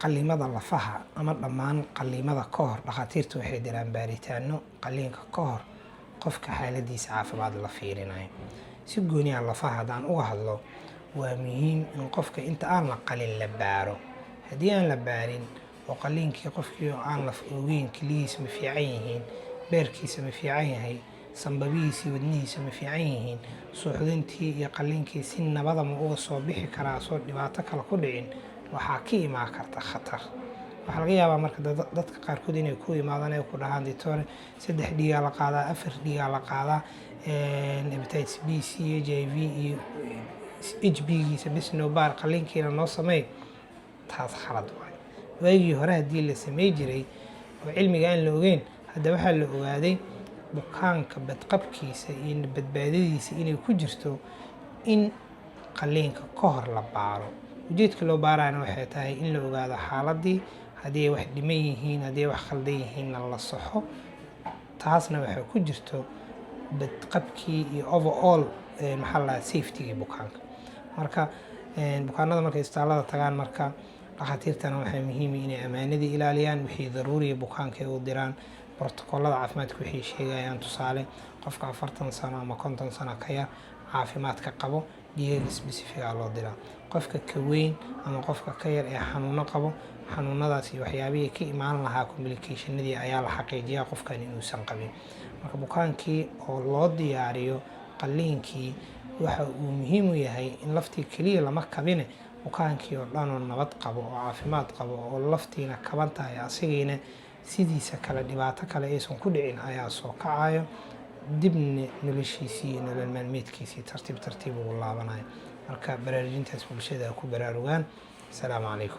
Qalliimada lafaha ama dhammaan qalliimada ka hor, dhakhaatiirtu waxay diraan baaritaano qalliinka ka hor qofka xaaladiisa caafimaad la fiirinayo. Si gooni ah lafaha haddaan uga hadlo, waa muhiim in qofka inta aan la qalin la baaro. Haddii aan la baarin oo qalliinkii qofkii oo aan laf ogeyn keliyihiisa ma fiican yihiin, beerkiisa ma fiican yahay, sanbabihiisa iyo wadnihiisa ma fiican yihiin, suuxdintii iyo qalliinkii si nabada ma uga soo bixi karaa soo dhibaato kale ku dhicin, waxaa ka imaan karta khatar. Waxaa laga yaabaa marka dadka qaarkood inay ku imaadaan ay ku dhahaan, "Doctor, saddex dhiigaa la qaadaa, afar dhiigaa la qaadaa, hepatitis B, C, HIV iyo HB giisa bis noo baar, qalliinkiina noo sameey." Taas khalad waaye. Waagii hore haddii la samey jiray oo cilmiga aan la ogeyn, hadda waxaa la ogaaday bukaanka badqabkiisa iyo badbaadadiisa inay ku jirto in qalliinka ka hor la baaro. Ujeedka loo baarayana waxay tahay in la ogaado xaaladii, haddii ay wax dhiman yihiin, haddii ay wax khaldan yihiinna la saxo. Taasna waxay ku jirto badqabkii iyo overall, maxaa la dhahaa, safety-gii bukaanka. Marka bukaanada markay isbitaallada tagaan, marka dhakhaatiirtana waxay muhiim inay ammaanadii ilaaliyaan, wixii daruuriya bukaanka ay u diraan, brotokoolada caafimaadka waxay sheegayaan. Tusaale, qofka 40 sano ama 50 sano ka yar caafimaadka qabo, dhiigaga specific-ga loo diraa. Qofka ka weyn ama qofka ka yar ee xanuuno qabo, xanuunadaas iyo waxyaabihii ka imaan lahaa complication-adii ayaa la xaqiijiyaa qofkan inuusan qabin. Marka bukaankii oo loo diyaariyo qalliinkii, waxa uu muhiim u yahay in laftii keliya lama kabine, bukaankii oo dhan oo nabad qabo oo caafimaad qabo oo laftiina kaban tahay, asigiina sidiisa kale dhibaato kale aysan ku dhicin ayaa soo kacayo, dibna noloshiisii iyo nolol maalmeedkiisii tartiib tartiib ugu laabanayo. Marka baraarujintaas bulshada ku baraarugaan. Asalaamu calaykum.